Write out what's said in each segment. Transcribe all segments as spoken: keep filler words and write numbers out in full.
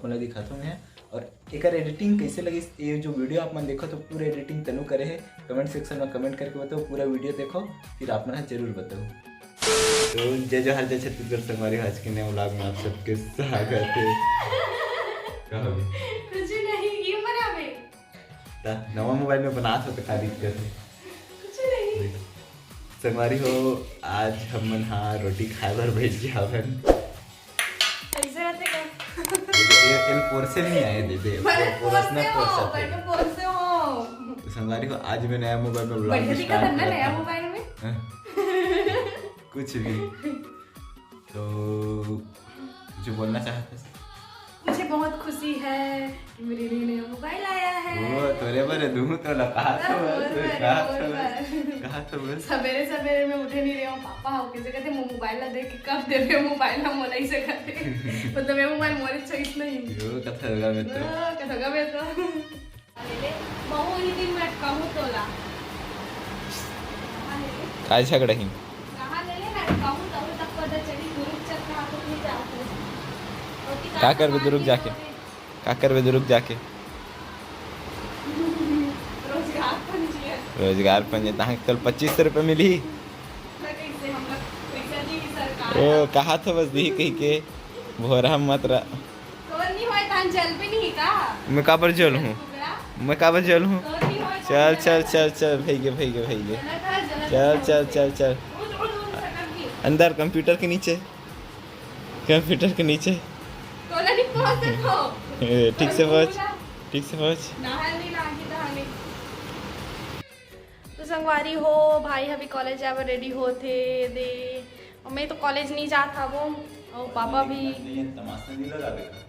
मोला दिखाथों मैं। और एकर एडिटिंग कैसे लगिस, ये जो वीडियो आप मन देखो तो पूरा एडिटिंग तनु करे हे। कमेंट सेक्शन में कमेंट करके बताओ, पूरा वीडियो देखो, फिर आप मन ह जरूर बताओ। तो जय जोहार, जय छत्तीसगढ़ संगवारी हो, आज के नए व्लॉग में आप सबके स्वागत है। का हो गया? कुछ नहीं, ये बनावे। ता नवा मोबाइल में बनात हो तो का दिक्कत है? कुछ नहीं। देख, संगवारी हो, आज हमन हा रोटी खाए बर बैठ गया हवन। कैसे रहते का? ये, ये पोरसे नहीं आए दे दे। भाई, पोरस ना पोरसे हो, पोरसा भाई, थे। मैं पोरसे हो। तो संगवारी हो, आज मैं नया मोबाइल में व्लॉग बढ़िया दिखा स्टार्ट था ना करता नया हूँ। मोबाइल में? हाँ। कुछ भी। तो जो बोलना चाहते हैं? मुझे बहुत खुशी है कि मेरे लिए नया मोबाइल आया है। ओ, तोरे बरे दूँ तो लगा तो और बस, बस, कहा और तो बस, बस। कहा तो बस। सवेरे सवेरे मैं उठे नहीं रही हूँ, पापा हो कैसे कहते, "मो-, मोबाइल ला देख के कब देबे मोबाइल ला मोला," ऐसे कहते। मतलब, ये मोबाइल मोरे चॉइस नहीं। यो कथा होगा मैं तो। ओ, कथा होगा मैं तो। ले ले, महू ही दिन में अटकाहूँ तोला। कहाँ ले ले? काय झगड़ा ही? कहाँ ले ले ना, अटकाहूँ तब तक पता चली, दुरुग चल रहा तो नहीं जाते। रोटी का कहाँ करबे दुरुग जाके? का करबे दुरुग जाके? रोजगार पंजीयन। रोजगार पंजीयन, तहाँ कल पच्चीस सौ रुपये मिली। तो कैसे हम लोग पैसा दी कि सरकार ओ, का? कहा था बस दी कही के, भोरा मत रहा। तोर नहीं होय, तहां जल भी नहीं का? मैं काबर जल हूँ? टुकड़ा? मैं काबर जल हूँ? तोर नहीं होय, चल, तहां चल, जल। चल, चल, भैगे, भैगे, भैगे। चल, चल, चल, चल, चल, चल। चल। उठ, उठ, उठ, सटक गई। अंदर कंप्यूटर के नीचे, कंप्यूटर के नीचे। तोला नहीं पहुंच सको। ए, ठीक से पहुंच, ठीक से पहुंच। नहा नहीं, नहा के, नहा नहीं। तो संगवारी हो, भाई अभी कॉलेज जाए बर रेडी होत हे दे, और मैं तो कॉलेज नहीं जात हवो, और पापा भी। नहीं है, तमाशा नहीं लगा बेटा।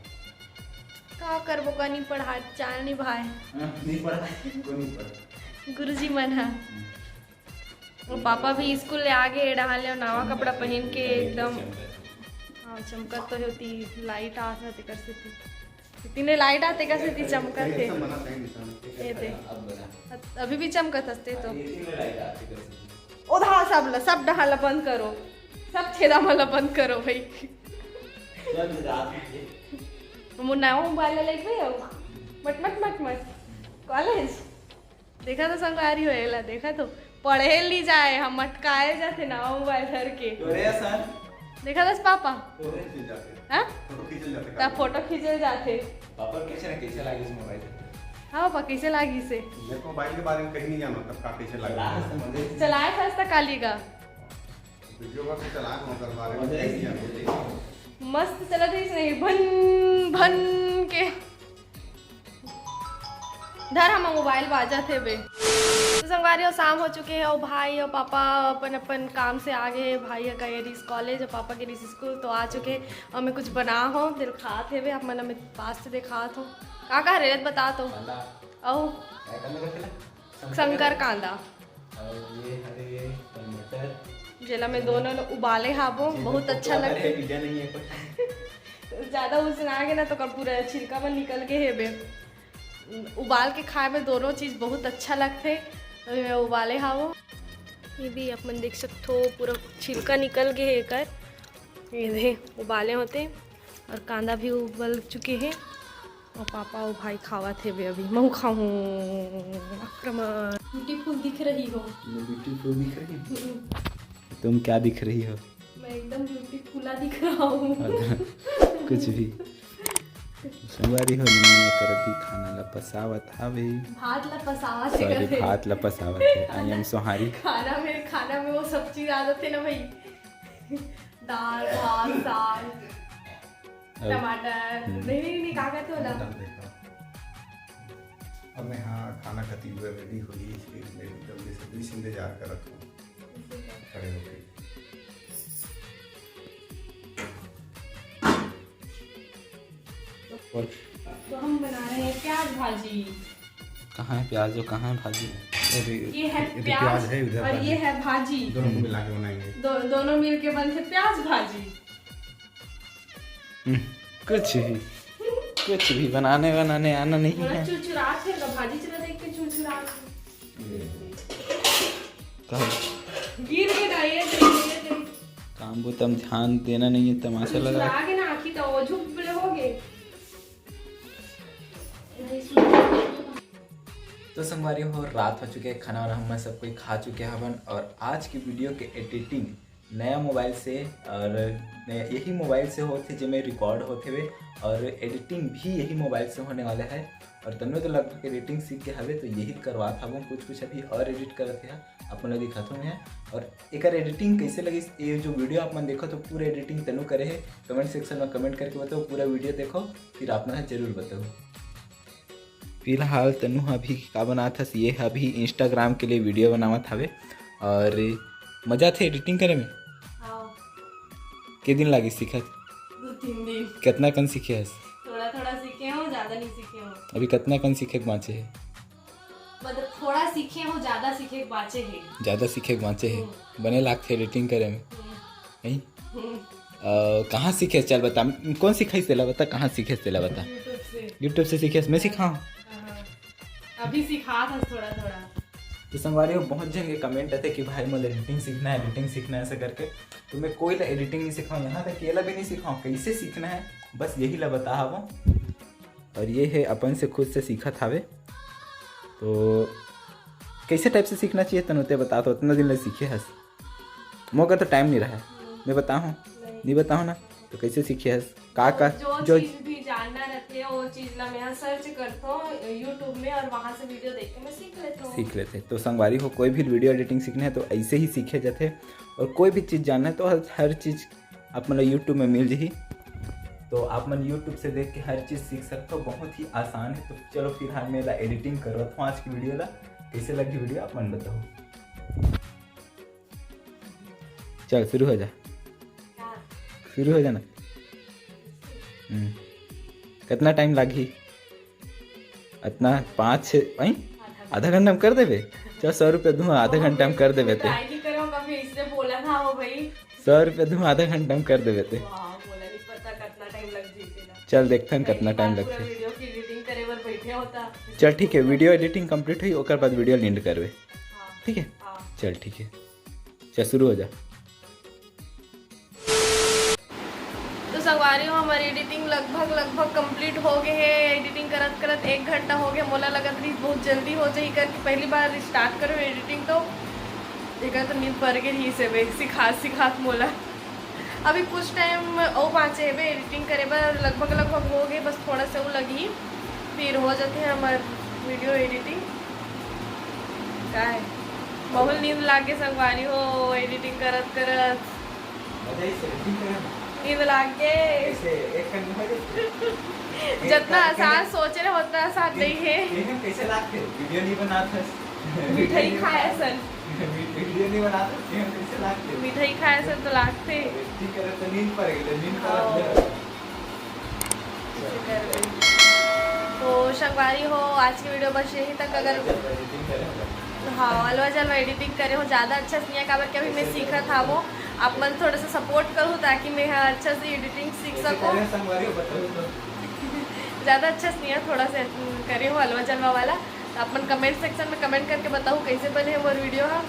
का करबो का, नहीं पढ़ा, चाल नहीं भाई। हाँ, नहीं पढ़ा, को नहीं पढ़ा। गुरुजी मन हा। हम्म। और पापा भी स्कूल ले आगे, डहान ले नवा कपड़ा पहन के एकदम। चमकत। हाँ, चमकत तो होती, लाइट आत हे तेकर सेती। इतने लाइट आते का सेती चमकत हे। ये दे। अभी भी चमकत हसते तो। ओ धा, सब ल-, सब डहान ला बंद करो, सब छेदा मन ला बंद करो भाई। मोर नवा मोबाइल ला लेके भाई आओ। मत, मत, मत, मत। कॉलेज। देखा तो संगवारी हो एला, देखा तो पढ़े ली जाए, हम अटकाए जाते नवा मोबाइल धर के। तोरे असन। देखा दस पापा? तोरे खींच जाते। हाँ? फोटो खींचल जाते ता का? फोटो खींचल जाते। पापा कैसे ना कैसे लागिस मोबाइल? हाँ पापा, कैसे लागिस हे? मेरे को मोबाइल के बारे में कहीं नहीं जाना, तब का कैसे लागिस? चलाए था इसका काली का। वीडियो कॉल से चला कौन कर बारे में कहीं नहीं जाना। मस्त चलत हे इसने, भन भन के। धर, हमर मोबाइल बाजत हे बे। तो संगवारी हो, शाम हो चुके हे और भाई और पापा अपन अपन काम से आ गए हे। भाई ह गए रिहिस कॉलेज और पापा गए रिहिस स्कूल, तो आ चुके हे। और मैं कुछ बना हो, दिल खात हे बे, आप मन में पास से दिखात हो। का का रेत बता तो। कांदा। अउ? काय कांदा का खेला? शंकर कांदा। और ये हरे टमाटर। जेला मैं दोनों ल उबाले हाबो, बहुत अच्छा लग। मीठा नहीं है कोई। ज्यादा उसना आगे ना तो का पूरा छिलका मन निकल के हे बे। उबाल के खाए में दोनों चीज बहुत अच्छा लगथे। तो मैं उबाले हाबो। ये भी आप मन देख सकथो, पूरा छिलका निकल के हे एकर। ये दे, उबाले होते और कांदा भी उबल चुके हे। और पापा और भाई खावत हे बे अभी। महू खाहूँ। आक्रमण। ब्यूटीफुल दिख रही हो। मैं ब्यूटीफुल दिख रही हूँ? हम्म। तुम क्या दिख रही हो? मैं एकदम ब्यूटीफुला दिख रहा हूँ। कुछ भी। संगवारी हो, मम्मी एकर अभी खाना ला पसावत हावे। भात ला पसावत हे। सॉरी, भात ला पसावत हे। I am सोहारी। खाना में, खाना में वो सब चीज आ जाते ना भाई। दाल, भात, साग। अब टमाटर, हम्म। नहीं, नहीं, नहीं, का कहते हो ना? अब देखो। अब मैं, हाँ, खाना खाती हुई रेडी हुई, इसलिए मैं जल्दी से दूसरी इंतजार कर रखा हूँ। खड़े होके। तो हम बना रहे हैं प्याज भाजी। कहाँ है प्याज और कहाँ है भाजी? अरे, ये है इधर प्याज प्याज है, उधर और भाजी। ये है भाजी। दोनों को मिला के बनाएंगे। दो-, दोनों मिलके बनते प्याज भाजी। हम्म, कुछ भी, कुछ भी बनाने बनाने आना नहीं है। चुरचुरात हे, भाजी चला देख के चुरचुरात हे। कहाँ? गिर के ना, ये दे, ये दे। काम बुता म ध्यान देना नहीं है, तमाशा लगा। चुरचुरा के ना आखी तो वो झुक बड़े हो गए। तो संगवारी हो, रात हो चुके हे, खाना वाना हमन सब कोई खा चुके हवन और आज की वीडियो के एडिटिंग नया मोबाइल से और नया, यही मोबाइल से होथे जेमे रिकॉर्ड होथे वे और एडिटिंग भी यही मोबाइल से होने वाला है। और तन्नू तो लगभग एडिटिंग सीख के हवे, तो यही करवात हवं कुछ कुछ, अभी और एडिट करत हे, अपन ला दिखात हूँ मैं। और एकर एडिटिंग कैसे लगिस, ये जो वीडियो आप मन देखो तो पूरा एडिटिंग तन्नू करे हे। कमेंट सेक्शन में कमेंट करके बताओ, पूरा वीडियो देखो, फिर आप मन जरूर बताओ। फिलहाल तन्नू ह अभी का बनात हस, ये ह अभी इंस्टाग्राम के लिए वीडियो बनावत हवे और मजा आथे एडिटिंग करे में। हाँ। के दिन लागिस सीखत? दो तीन दिन। कितना कन सीखे हस? थोड़ा थोड़ा सीखे हो, ज्यादा नहीं सीखे हो। अभी कितना कन सीखे के बाँचे हे? मतलब थोड़ा सीखे हो, ज्यादा सीखे के बाँचे हे। ज्यादा सीखे के बाँचे हे। हम्म। बने लागथे एडिटिंग करे में। हम्म। नहीं? हम्म। अ, कहाँ सीखे? चल बता, कौन सिखाइस तेला बता, कहाँ सीखे तेला बता? YouTube से। YouTube से सीखे, मैं सिखाऊँ? हाँ, हाँ। अभी सिखा था थोड़ा थोड़ा। तो संगवारी हो, बहुत जन के कमेंट आथे कि भाई मोला एडिटिंग सीखना है, एडिटिंग सीखना है, ऐसा करके। तो मैं कोई ला एडिटिंग नहीं सिखाऊँ, यहाँ तक कि एला भी नहीं सिखाऊँ कैसे सीखना है, बस यही ला बता हवं। और ये है अपन से खुद से सीखत हावे। तो कैसे टाइप से सीखना चाहिए तन्नू, ते बता, तो उतना दिन ले सीखे हस। मोर करा तो टाइम नहीं रहा है, मैं बताहूँ? नहीं। नहीं बताहूँ ना, तो कैसे सीखे हस? का का जो जो चीज भी जानना रहथे, वो चीज ला मैं सर्च करथो YouTube में और वहाँ से वीडियो देख के मैं सीख लेथो। सीख लेथे। तो संगवारी हो, कोई भी वीडियो एडिटिंग सीखना है तो ऐसे ही सीखे जाथे। और कोई भी चीज जानना है तो हर, हर चीज आप मन ला YouTube में मिल जही। तो आप मन YouTube से देख के हर चीज सीख सकते हो, बहुत ही आसान है। तो चलो फिलहाल मैं एला एडिटिंग करत हूँ आज की वीडियो ला। कैसे लगी वीडियो आप मन बताओ। चल शुरू हो जा, शुरू हो जाना। हम्म, कितना टाइम लागही? इतना पाँच छः, वहीं आधा घंटा में कर देबे। चल सौ रुपये दूँ, आधा घंटा में कर देबे ते। ट्राई नहीं करो कभी, इसने बोला था वो भाई। सौ रुपये दूँ, आधा घंटा में कर देबे ते। वाह, बोला नहीं पता कितना टाइम लग जही तेला। चल देखथन कितना टाइम लगथे। वीडियो की एडिटिंग करे बर बैठे होता। चल ठीक है, वीडियो एडिटिंग कंप्लीट हुई, ओकर बाद वीडियो एंड करबे। हाँ। ठीक है? हाँ। चल ठीक है, चल शुरू हो जा। तो संगवारी हो, हमर एडिटिंग लगभग, लगभग कंप्लीट हो गए हे। एडिटिंग करत करत एक घंटा हो गए। मोला लगत रही बहुत जल्दी हो जाही करके, पहली बार स्टार्ट करो एडिटिंग तो एकर तो नींद पर के रही से बे, सिखात सिखात मोला। अभी कुछ टाइम अउ बाँचे हेबे एडिटिंग करे बर, लगभग, लगभग हो गए, बस थोड़ा सा वो लगी, फिर हो जाते हैं हमार वीडियो एडिटिंग। का है, बहुत नींद लागे संगवारी हो, एडिटिंग करत करत। मजा ही से, ठीक है। नींद लाग गे। कैसे? एक कन में हो जाए। जितना आसान सोचे रहे, उतना आसान नहीं है। ये हम कैसे लागथे? वीडियो नहीं बनात हस। मिठाई खाए सन। वीडियो नहीं बनात हस, ये हम कैसे लागथे? मिठाई खाए सन तो लागथे। ठीक है, तो नींद पर गई, नींद पर हाँ। गई। ऐसे कर रही। तो संगवारी हो, आज की वीडियो बस यहीं तक। अगर एडिटिंग करे हो। हाँ, अलवा जलवा एडिटिंग करे हो, ज़्यादा अच्छा से नहीं है, काबर कि अभी मैं सीखत हावो। आप मन थोड़ा सा सपोर्ट करो ताकि मैं हाँ अच्छा से एडिटिंग सीख ऐसे सकूँ। करे संगवारी हो, बताओ तो। ज़्यादा अच्छा से नहीं है, थोड़ा सा करे हो अलवा जलवा वाला। तो आप मन कमेंट सेक्शन में कमेंट करके बताओ कैसे बने है मोर वीडियो हा।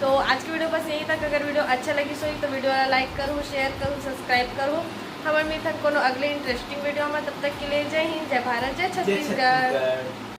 तो आज की वीडियो बस यहीं तक। अगर वीडियो अच्छा लगी सोई तो वीडियो ला लाइक करो, शेयर करो, सब्सक्राइब करो। हमर मिलथन कोनो अगले इंटरेस्टिंग वीडियो में, तब तक के लिए जय हिंद, जय भारत, जय जय छत्तीसगढ़। छत्तीसगढ़।